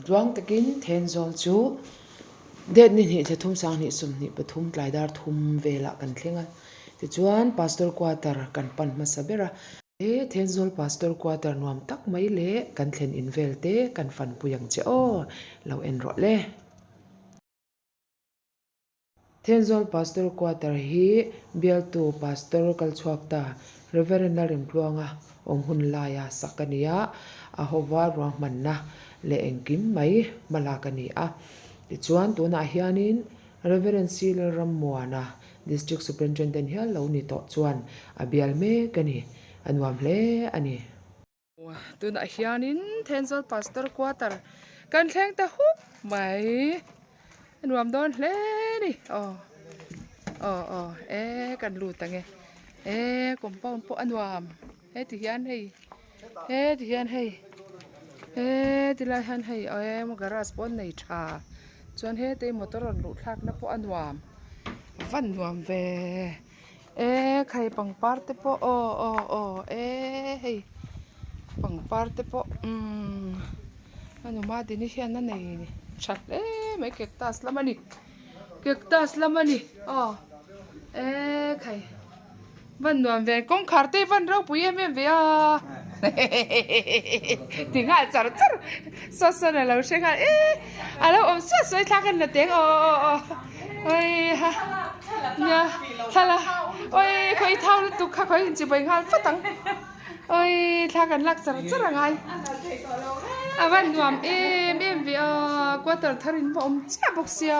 Tluang takin Thenzawl chu date ni hnih thla thum 20 23 tlai dar thum velah kan thleng a. Tichuan Pastor Quarter kan pan hmasa ber a. He Thenzawl Pastor Quarter nuam tak mai leh kan thlen in vel te kan fanpui ang che aw, lo en rawh le. Thenzawl Pastor Quarter hi bialtu Pastor kalchhuak ta Rev. Lalremtluanga awm hun laia sak a ni a, a hova ruahmanna leh engkim mai hmalak a ni a. Tichuan tunah hianin Rev. C. Lalrammuana, District Superintendent hial lo ni tawh chuan a bial mek a ni. A nuam hle a ni. Tunah hianin Thenzawl Pastor Quarter kan thleng ta hup mai a nuam dawn hle a ni aw aw aw e kan lut ang e e compound pawh a nuam heti hian hei heti hian hei he tilai hian hei emaw garage pawh an nei tha chuan heta hi motor rawn luh thlakna pawh a nuam a van nuam ve. E khai pangpar te pawh aw aw aw e hei pangpar te pawh umm a nu Madini hian a nei tha hle mai cactus lam a ni cactus lam a ni aw e khai van nuam ve kawngkhar te hi van ropui em em ve a ti nghal char char saw sawn a lo hre nghal e a lo awm suah suah i thlak a ni la teng aw aw aw oi ha nia thla oi khawi thau lutuk kha khawi inchibai nghal fat ang oi thla kan lak char char a ngai a van nuam em em ve a quarter thar in va awm chiah bawk sia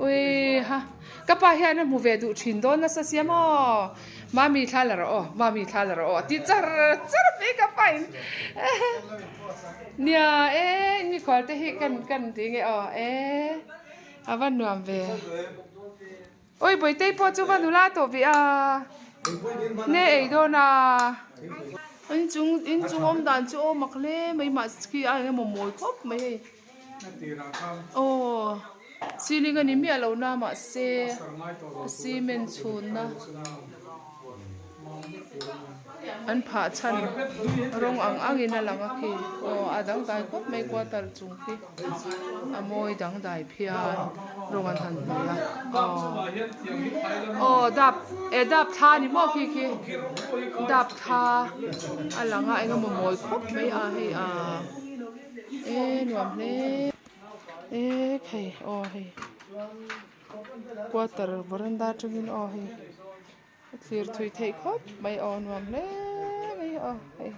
oi ha ka pa hian a hmu ve duh thin dawn nasa sia maw mami thla la rawh aw mami thla la rawh aw a ti char char mai ka pa in nia e mikhual te hi kan kan ti nge aw e. A va nuam ve. Oi Bawitei pawh chu va nula tawh ve a. Ne ei dawn a. Inchung inchung awm dan chu aw mak hle mai mahse khi a engemaw mawi khawp mai hei. Aw ceiling a ni miah lo na mahse a cement chhunna. An phah chhan rawng ang angin a lang a khi aw a dangdai khawp mai quarter chung khi a mawi dangdai phian rawng an han hnawih a aw aw dap eh dap thla a ni maw khi khi dap thla a lang a eng emaw mawi khawp mai a hei a e nuam hle e hei aw hei. Quarter veranda atangin aw hei a thlir thui theih khawp mai aw nuam hle mai aw hei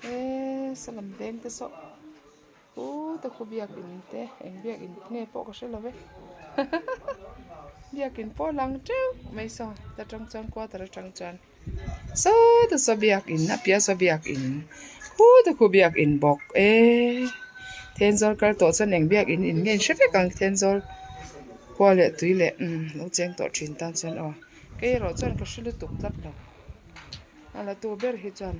eee salam veng te saw khute khu biakin te eng biakin nge pawh ka hre lo ve biakin pawh a lang teuh mai saw ta tang chuan quarter atang chuan. Sawta saw biakin a piah saw biakin khuta khu biakin bawk e Thenzawl kal tawh chuan eng biakin in nge in hre vek ang Thenzawl khua leh tui leh umm lo cheng tawh thin tan chuan aw kei erawh chuan ka hre lutuk tlat lo a la tu ber hi chuan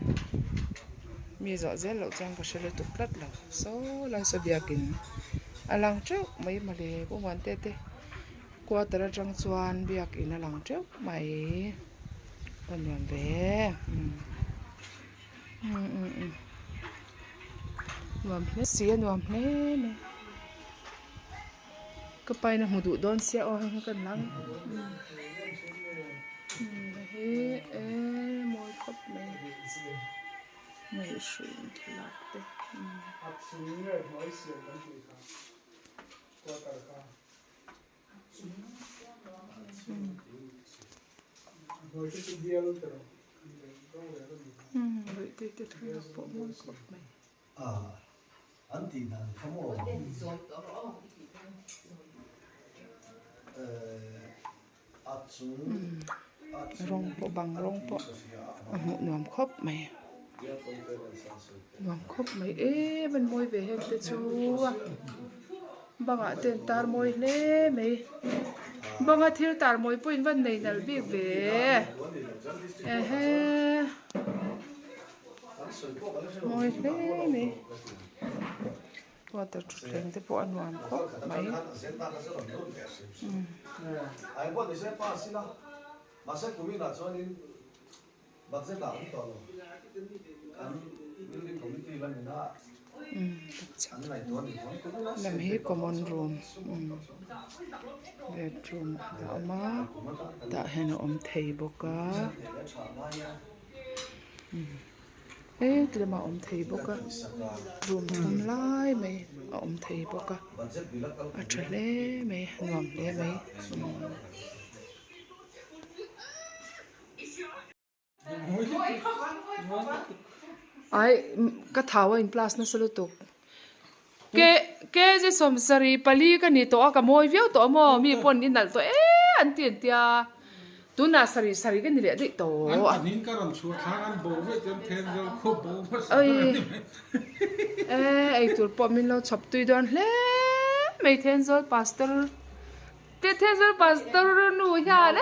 mi zawh zel loh chuan ka hre lutuk tlat lo saw lai saw biakin a lang teuh mai mawle Pu Muante te. Quarter atang chuan biakin a lang teuh mai a nuam ve umm umm nuam hle si a nuam hle mai ka pa in a hmu duh dawn sia aw hei hi ka lang umm hei hi e mawi khawp mai ngaihhruih thlalak te. Rawng pawh bang rawng pawh a hmuh nuam khawp mai nuam khawp mai em an mawi ve heng te chu a bangah te an tar mawi hle mai banga thil tar mawi pawh in van nei nalh bik ve ehe mawi hle mai. Water thutthleng te pawh a nuam khawp mai umm. Umm tapchhak lam hi common room umm bedroom a awm a tah hian a awm thei bawk a umm heti lamah a awm thei bawk a room thum lai mai a awm thei bawk a a tha hle mai a nuam hle mai umm. Ai ka thau a in plus nasa lutuk ke kg 74 ka ni tawh a ka mawi viau tawh a maw mi pawn i nalh tawh e an ti an tia tunah sarih sarih ka ni leh daih tawh a e eitur pawh min lo chhawp tui dawn hle mai Thenzawl pastor. Thenzawl pastor nu hian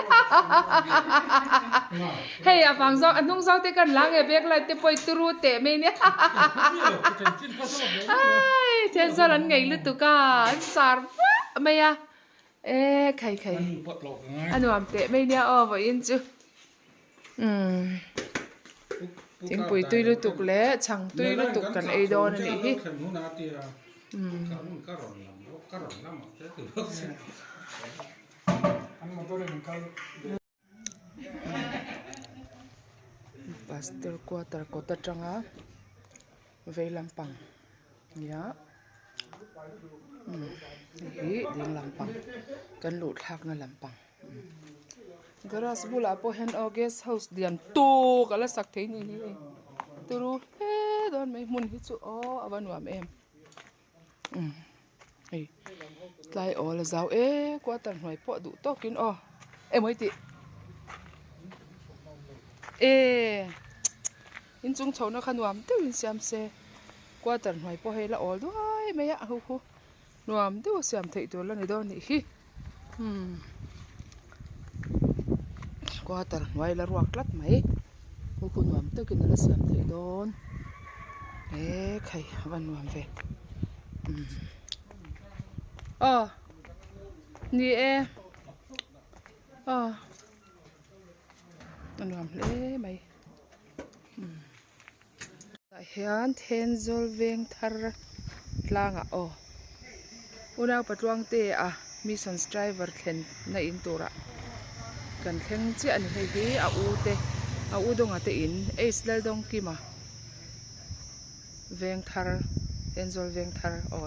hei a vang zawng a hnung zawng te kan la nge back light te pawh i turu teh mai nia ai Thenzawl an ngei lutuk a an sar vah mai a e khai khai a nuam teh mai nia aw vawiin chu umm thingpui tui lutuk leh chhang tui lutuk kan ei dawn a nih hi. Pastor quarter kawt atanga vei lampang nia hei hi ding lampang kan luh thlakna lampang garage bulah pawh hian aw guest house lian tawk a la sak thei ni hi hei turu hle dawn mai hmun hi chu aw a va nuam em. Umm hei tlai awl a zau e quarter hnuai pawh duh tawkin aw emaw i tih e inchung chhohna kha nuam deuhin siam se quarter hnuai pawh hei la awl duai mai a hu hu nuam deuh a siam theih tur la ni dawn nih hi umm quarter hnuai la ruak tlat mai hu hu nuam takin a la siam theih dawn e khai a va nuam ve umm aw ni e aw a nuam hle mai umm. Tah hian Thenzawl veng thar tlangah aw unau patluangte a missions driver thlen na in turah kan thleng chiah a ni hei hi a u te a u dawnga te in Ace Laldawngkima veng thar Thenzawl veng thar aw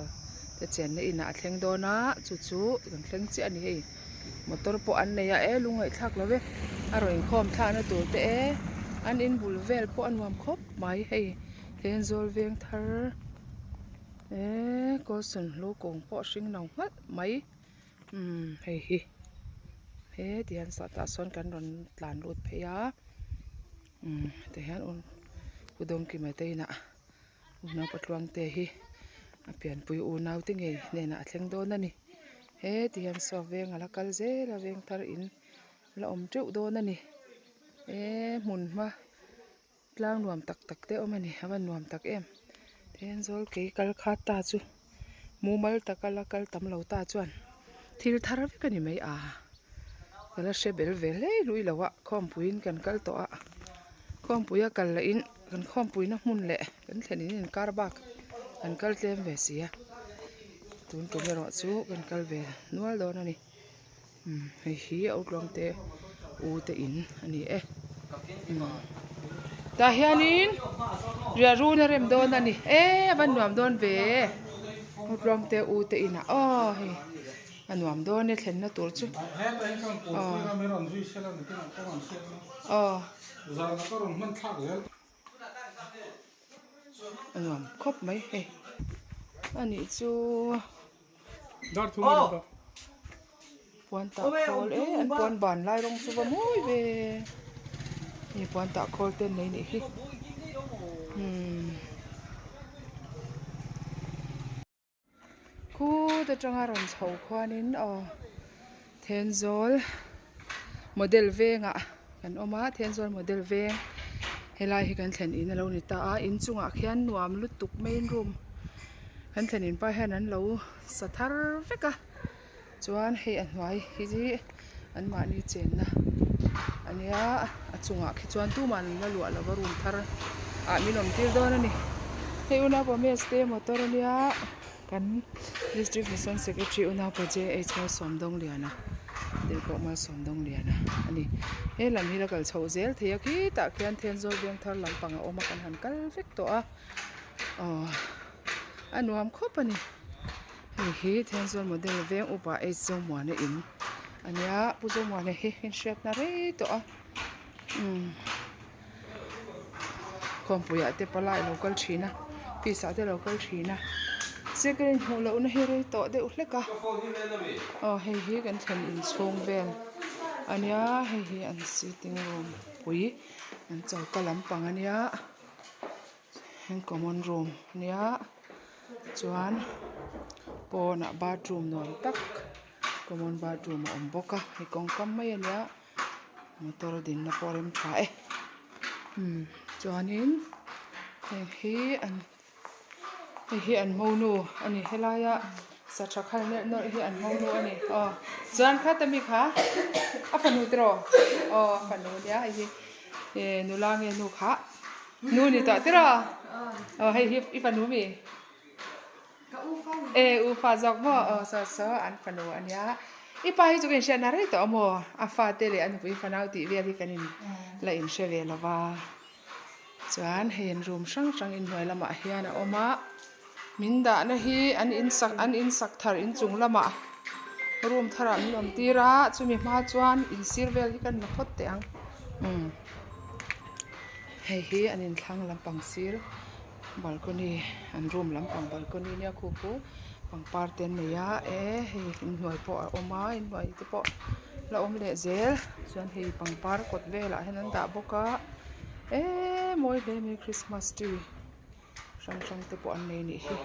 te chenna inah a thleng dawn a chu chu kan thleng chiah a ni hei. Motor pawh an nei a e lungngaihthlak lo ve a rawn inkhawm thlakna tur te e an in bul vel pawh a nuam khawp mai hei Thenzawl veng thar eee kawlsawn hlu kawng pawh a hring no nghalh mai umm hei hi he ti hian tah sawn kan rawn tlan lut phei a umm tihian u Dawngkima te inah. Unau patluangte hi a pianpui unau te ngei hnenah a thleng dawn a ni. He ti hian saw veng a la kal zel a veng thar in la awm teuh dawn a ni. He hmun hma tlang nuam tak tak te awm a ni a va nuam tak em. Thenzawl kei kal kha ta chu mumal taka la kal tam lo ta chuan thil thar vek a ni mai a. Ka la hre bel ve hle lui lo a khawmpuiin kan kal tawh a khawmpui a kal leh in kan khawmpuina hmun leh kan thlen in inkar bak kan kal tlem ve si a tun tum erawh chu kan kal ve nual dawn a ni umm hei hi a utluang te u te in a ni e umm tah hianin riah run a rem dawn a ni e a va nuam dawn ve utluang te u te inah aw hei. A nuam dawn e thlenna tur chu. Aw. A nuam khawp mai hei. A nih chu. Puan tah khawl e an puan ban lai rawng chu va mawi ve. Hei puan tah khawl te an nei nih hi. Umm. Khut atanga rawn chho khuanin aw Thenzawl model vengah kan awm a Thenzawl model veng helai hi kan thlen in alo ni ta a inchungah khian nuam lutuk main room kan thlen in pa hian an lo sa thar vek a chuan hei a hnuai hi anmahni chenna a nia a chungah khi chuan tumah an la luah lova room thar ah min awm tir dawn a ni. Hei unaupa Meste motor ania kan District Mission Secretary unaupa JH Malsawmdawngliana Tirhkoh Malsawmdawngliana a ni. He lam hi la kal chhoh zel thei a khitah khian Thenzawl Vengthar lampang a awm a kan han kal vek tawh a aw a nuam khawp a ni. Hei hi Thenzawl model veng upa H Zomuana in ania Pu Zomuana hi inhriatna rei tawh a umm. Khawmpuiah te palai a lo kal thin a fees ah te a lo kal thin a second hmuh lohna hi rei tawh deuh hlek a aw hei hi kan thlen inchhung vel ania hei hi an sitting room pui an choka lampang ania heng common room ania chuan pawnah bathroom nuam tak common bathroom a awm bawk a hei kawngka mai ania. Motor dinna pawh a rem tha e umm chuanin heng hi an hei hi an monu a ni helaia sa tha khal neuh neuh hi an monu a ni aw chuan khata mi kha a fanu tiraw aw a fanu ania hei hi eh nula nge nu kha nu ni tawh tiraw aw hei hi i fanu mi. E u fa zawk maw aw saw saw an fanu a nia i pa hi chu ka inhriatna rei tawh a maw a fate leh a nupui fanau tih vel hi kan in la inhre ve lo va chuan hei an room hrang hrang inhnuai lamah hian a awm a min dahna hi an in sak an in sak thar inchung lamah room tharah min awm tir a chumi hma chuan insir vel hi kan la phawt teh ang umm hei hi an inthlang lampang sir. Balcony an room lampang balcony nia khu khu pangpar te an nei a e hei inhnuai pawh a awm a inhnuai te pawh la awm leh zel chuan hei pangpar kawt velah hian an dah bawk a eee mawi hle mai christmas tree hrang hrang te pawh an nei anih hi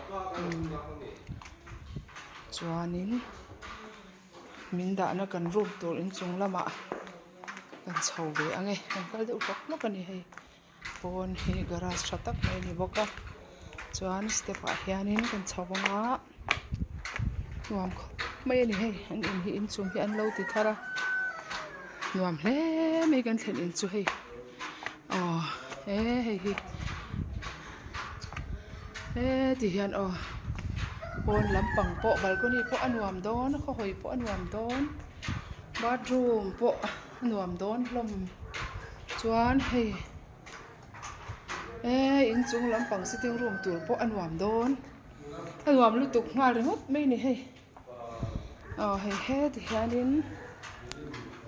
umm chuanin min dahna kan room tur inchung lamah kan chho ve ang e kan kal deuh hlawk hlawk a ni hei. Pawn hi garage tha tak mai a ni bawk a chuan step ah hianin kan chho ang a nuam khawp mai a ni hei an in hi inchung hi an lo ti thar a nuam hle mai kan thlen in chu hei aw he hei hi he ti hian aw pawn lampang pawh balcony pawh a nuam dawn a khawhawi pawh a nuam dawn bathroom pawh a nuam dawn hlawm. Chuan hei eh inchung lampang sitting room tur pawh a nuam dawn a nuam lutuk nghal ringawt mai a ni hei aw hei heti hianin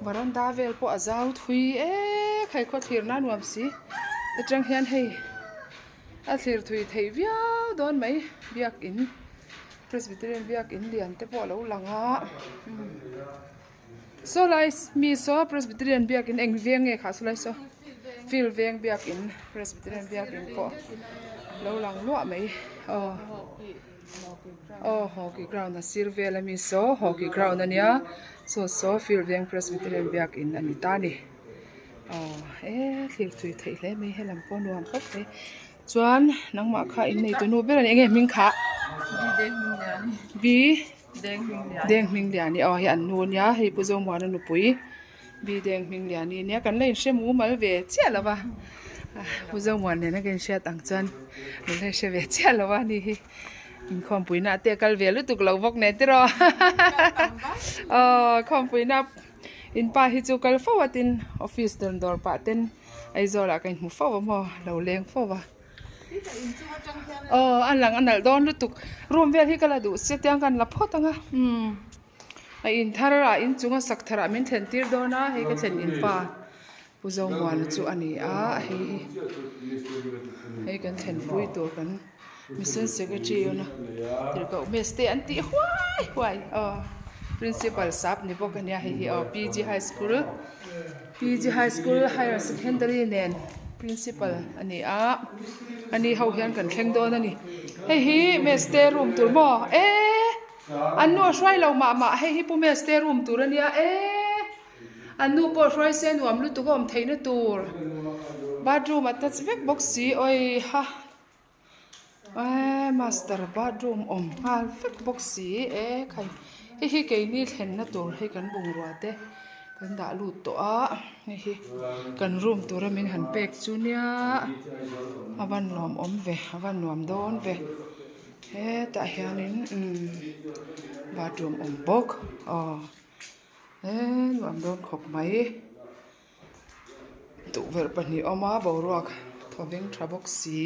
varanda vel pawh a zau thui ek hei khawthlir na nuam si atang hian hei a thlir thui theih viau dawn mai biakin presbyterian biakin lian te pawh a lo lang a. Saw lai mi saw Presbyterian biakin eng veng nge kha saw lai saw field veng biakin Presbyterian biakin pawh lo lang luah mai aw aw hockey ground a sir vel ami saw hockey ground ania saw saw field veng Presbyterian biakin a ni ta a ni aw e thlir thui theih hle mai helam pawh nuam khawp mai. Chuan nangmah kha in nei tunu ber a ni eng nge hming kha B Deng hming liani aw hei an nu ania hei Pu Zomuana nupui B Deng hming liani ania kan la inhre mumal ve chiah lo va Pu Zomuan nena ka inhriat ang chuan min la inhre ve chiah lo a ni hi inkhawmpuina te a kal ve lutuk lo bawk nen tiraw aw khawmpuina in pa hi chu kal fo a tin office dawn dawr pah ten. Aizawl ah ka inhmu fo a maw lo leng fo a aw a lang a nalh dawn lutuk room vel hi ka la duh sia tiang khan la phawt ang a umm a in thar ah inchung a sak thar ah min thlen tir dawn a hei ka thlen in pa Pu Zomuana chu a ni a hei hi hei kan thlen pui tur kan mission secretary a tirhkoh mess te an tih huai huai aw principal sap ni bawk a nia hei hi aw P G high school. PG High School Higher Secondary nen Principal a ni a, ani ho hian kan thleng dawn a ni. Hei hi Meste room tur maw? Eee! An nu a hruai lo mah mah, hei hi Pu Meste room tur a nia eee! An nu pawh hruai se nuam lutuk a awm theihna tur. Bathroom a touch vek bawk si, awi ha! Eee master bathroom awm nghal vek bawk si e khai hei hi keini thlenna tur hei kan bungrua te. Kan dah lut tawh a hei hi kan room tura min han pek chu nia a van nuam awm ve a van nuam dawn ve hetah hianin umm bathroom awm bawk aw he nuam dawn khawp mai tukverh pahnih a awm a boruak thawveng tha bawk si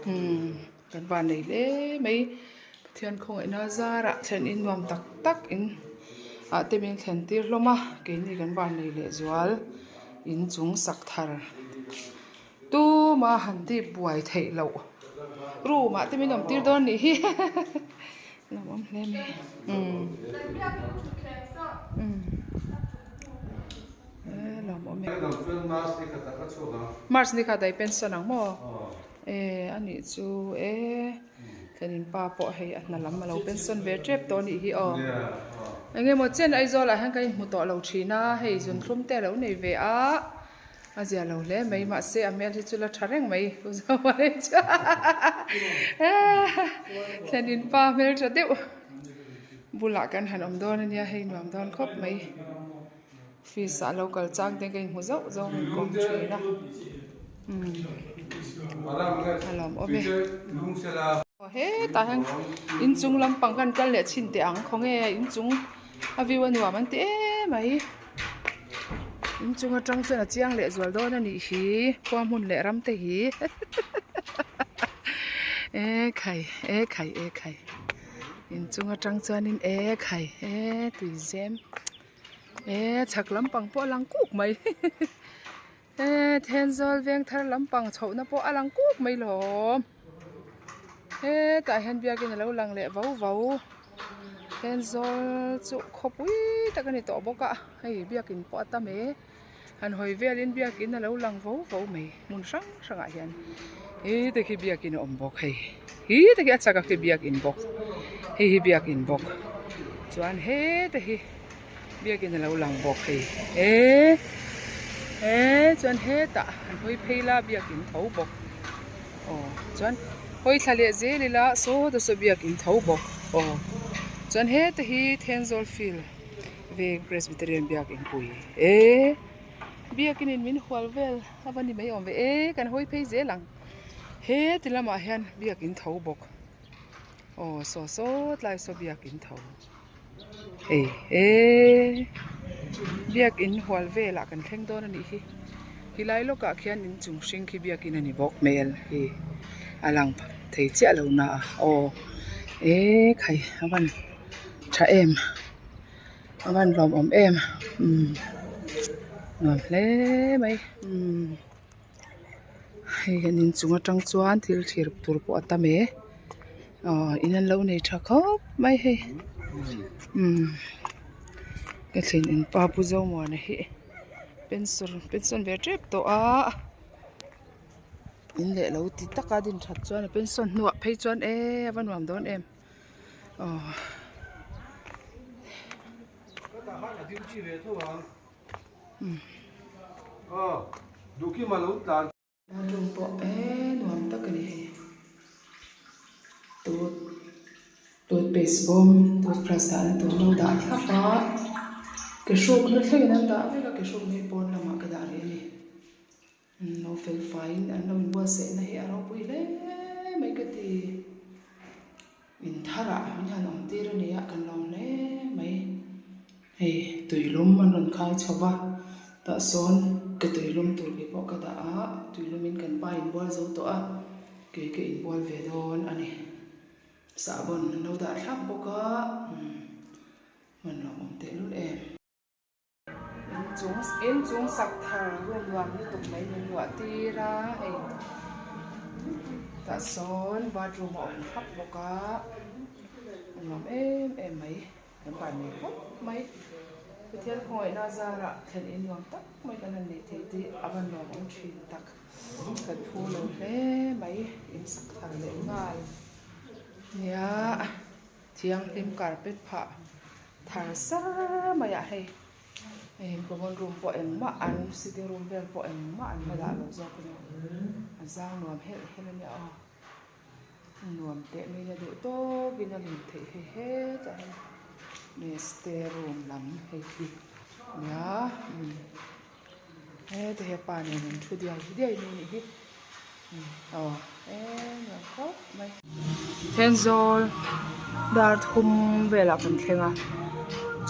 umm kan van nei hle mai Pathian khawngaihna zarah thlen in nuam tak tak in ah te min thlen tir hlawm a keini kan van nei leh zual inchung sak thar tuma han dip buai theih loh room ah te min awm tir dawn nih hi lawmawm hle mai umm umm e lawmawm e march ni khat ah i pension ang maw e a nih chu e kan in pa pawh hei a hna lam a lo pension ve tep tawh a nih hi aw eng emaw chen Aizawl ah hian kan inhmu tawh lo thin a hei zunthlum te a lo nei ve a. A zia lo hle mai mahse a hmel hi chu la tha reng mai u Zoa hi chu thlenin pa hmel tha deuh bulah kan han awm dawn ania hei nuam dawn khawp mai office ah lo kal chang te ka inhmu zauh zauh a inkawm thin a umm a lawmawm e. Hetah hian inchung lampang kan kal leh chhin teh ang khawnge inchung a view a nuam an ti em mai inchung atang chuan a chiang leh zual dawn a nih hi khua hmun leh ram te hi e khai e khai e khai inchung atang chuanin e khai e tui zem e chhak lampang pawh a lang kuk mai. He Thenzawl veng thar lampang chhohna pawh a lang kuk mai lawm hetah hian biakin a lo lang leh vo vo Thenzawl chu khawpui tak a ni tawh bawk a hei biakin pawh a tam e han hawi velin biakin a lo lang vo vo mai hmun hrang hrangah hian he te khi biakin a awm bawk hei he te khi a chak a khi biakin bawk hei hi biakin bawk chuan he te hi. Biakin a lo lang bawk hei e e chuan hetah an hawi phei la biakin tho bawk aw chuan hawi thla leh zel ila saw te saw biakin tho bawk aw chuan heta hi Thenzawl field veng Presbyterian biakin pui e biakin in min hual vel a va ni mai awm ve e kan hawi phei zel ang heti lamah hian biakin tho bawk aw saw saw tlai saw biakin tho. Hei eee biakin hual velah kan thleng dawn a nih hi helai lawkah khian inchung hring khi biakin a ni bawk hmel hei a lang thei chiah lo na a aw eee khai a van tha em a van lawmawm em umm nuam hle mai umm hei an inchung atang chuan thil thlir tur pawh a tam e. Aw in an lo nei tha khawp mai hei umm ka thlen in pa pu Zomuana hi pencil pension ve tep tawh a in leh lo ti taka din that chuan a pension hnuah phei chuan eee a va nuam dawn em aw. Bathroom pawh eee nuam tak a ni hei tooth toothpaste bawm toothbrush dahna tur lo dah thlap a ke hrukna thlengin an dah vek a ke hrukna hi pawn lamah ka dah rih a ni an lo fel faiin an lo inbuatsaihna hi a ropui hle mai ka ti. In tharah min han awm tir a ni a kan lawm hle mai hei tuilum an rawn khai chho va tah sawn ka tuilum tur kei pawh ka dah a tuilum in kan pa inbual zo tawh a kei ka inbual ve dawn a ni sahbawn an lo dah thlap bawk a umm hman lawmawm tehlul em. Inchung inchung sak thar room nuam lutuk mai min luah tir a hei tah sawn bathroom a awm thlap bawk a a nuam em em mai kan van nei khawp mai Pathian khawngaihna zarah thlen in nuam tak mai kan han nei thei tih a va nuam awm thin tak kan phu lo hle mai in sak thar leh nghal nia. Thianghlim carpet phah thar sar mai ah hei hei common room pawh engmah an sitting room vel pawh engmah an la dah lo zawk a ni a zang nuam helh helh a nia aw a nuam teh mai in a duh tawkin a lim theih hei hetah hian meste room lam hei hi. Nia umm heta hepa nen an thu diai diai mai anih hi aw eee nuam khawp mai. Thenzawl dar thum velah kan thleng a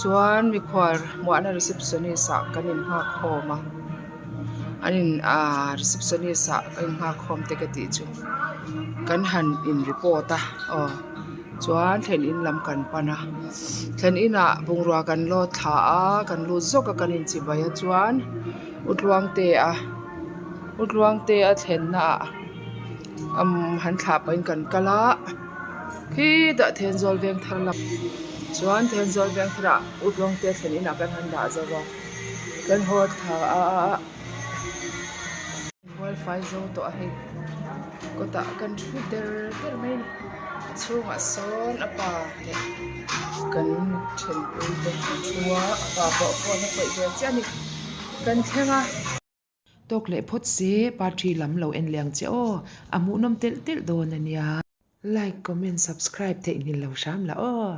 chuan mikhual hmuahna receptionist ah kan in nghak khawm a an in ahh receptionist ah kan in nghak khawm te ka tih chu kan han in report a aw. Chuan thlen in lam kan pan a thlen inah bungrua kan lawt thla a kan lut zawk a kan inchibai a chuan Utluangtea Utluangtea thlenna ah umm han thlah pahin kan kal a khitah Thenzawl veng thar lam chuan Thenzawl veng thar ah Utluangtea thlen inah kan han dah zo a kan haw thla a. Bualfai zo tawh a hei kawtah kan thu der der mai a ni a chhungah sawn a pa leh kan thenpui te an thu a a pa pawh phone a khawih ve chiah a ni kan thleng a. Tawk leh phawt se party lam lo en leh ang che aw a hmuhnawm telh telh dawn a nia. Like comment subscribe theihnghilh lo hram la aw.